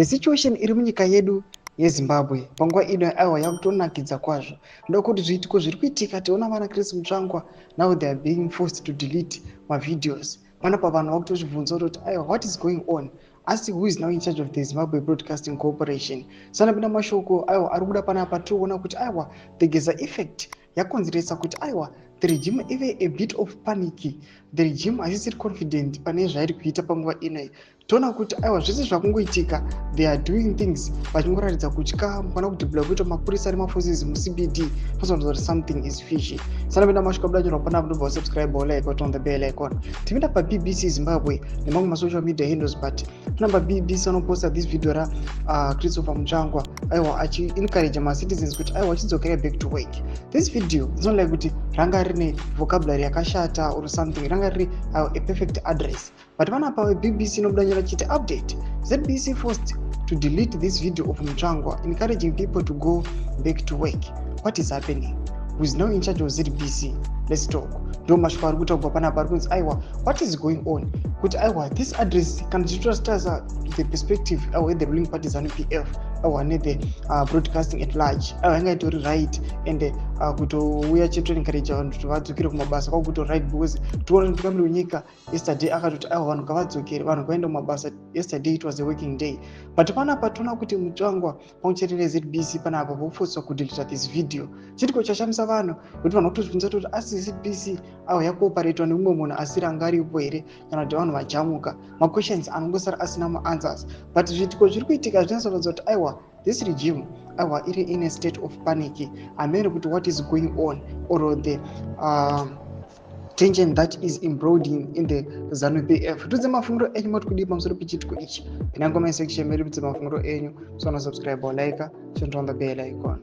The situation iri munyika yedu yeZimbabwe panguva ino, aiwa, yakutonakidza kwazvo, ndokuti zviitiko zviri kuitika, tiona vana Chris Mutsvangwa, now they are being forced to delete mavideos. Panapa vanhu vakutozvibvunza kutoti, aiwa, what is going on? Asi who is now in charge of the Zimbabwe Broadcasting Corporation? Sanapinda mashoko, aiwa, ari kuda panapa, tiriona kuti, aiwa, the Geza effect yakonzeresa kuti, aiwa, the regime ive a bit of panic. The regime haisisiri confident pane zvairi kuita panguva inoi. Toona kuti, aiwa, zvese zvakungoitika, they are doing things vachingoratidza kutya. Mukana kudeploya kuita mapurisa nemaforces muCBD, tozoona kuti something is fishy. Sanapinda mashoko abuda nyorwa panapa, ndobva wasubscribe, walike, on the bell icon. Tipinda paBBC Zimbabwe nemamwe masocial media handles, but panapa BBC vanoposta this video raChristopher Mutsvangwa, aiwa, achiencourage macitizens kuti, aiwa, achidzokera back to work. This video, it's not like kuti ranga rine vocabulary yakashata or something, ranga riri a perfect address, but panapa BBC inobuda nyora chiti, "Update: ZBC forced to delete this video of Mutsvangwa encouraging people to go back to work. What is happening? Who is now in charge of ZBC? Let's talk." Ndo mashoko ari kutaurwa panapa, ari kunzi, aiwa, what is going on? Kuti, aiwa, this address, kana tichitorasa the perspective, aiwa, the ruling party ZANU PF, aiwa, nethe broadcasting at large, aiwa, yanga itori right and kutouya chitoencourage vanhu kuti vadzokere kumabasa kwakuto right, because tiona mutungamiri wenyika yesterday akatoti, aiwa, vanhu ngavadzokere, vanhu vaende kumabasa. Yesterday it was a working day, but panapa toona kuti Mutsvangwa pamwe chete neZBC panapa voforcwa kudeleta this video. Chitiko chashamisa vanhu kuti vanhu vakutozvibvunza kuti, asi ZBC, aiwa, yakuoperatwa nemumwe munhu asiri anga aripo here, kana kuti vanhu vajamuka? Maquestions anongosara asina maanswers, but zviitiko zviri kuitika zvinoratidza kuti, aiwa, this regime, aiwa, iri in a state of panic. Hamene kuti what is going on or the tension that is embroiling in the ZANU PF. Tudze mafungiro enyu, mati kudii pamusoro pechitiko ichi? Pinda comment section medu, tudze mafungiro enyu. Musana subscribe or like, turn on the bell icon.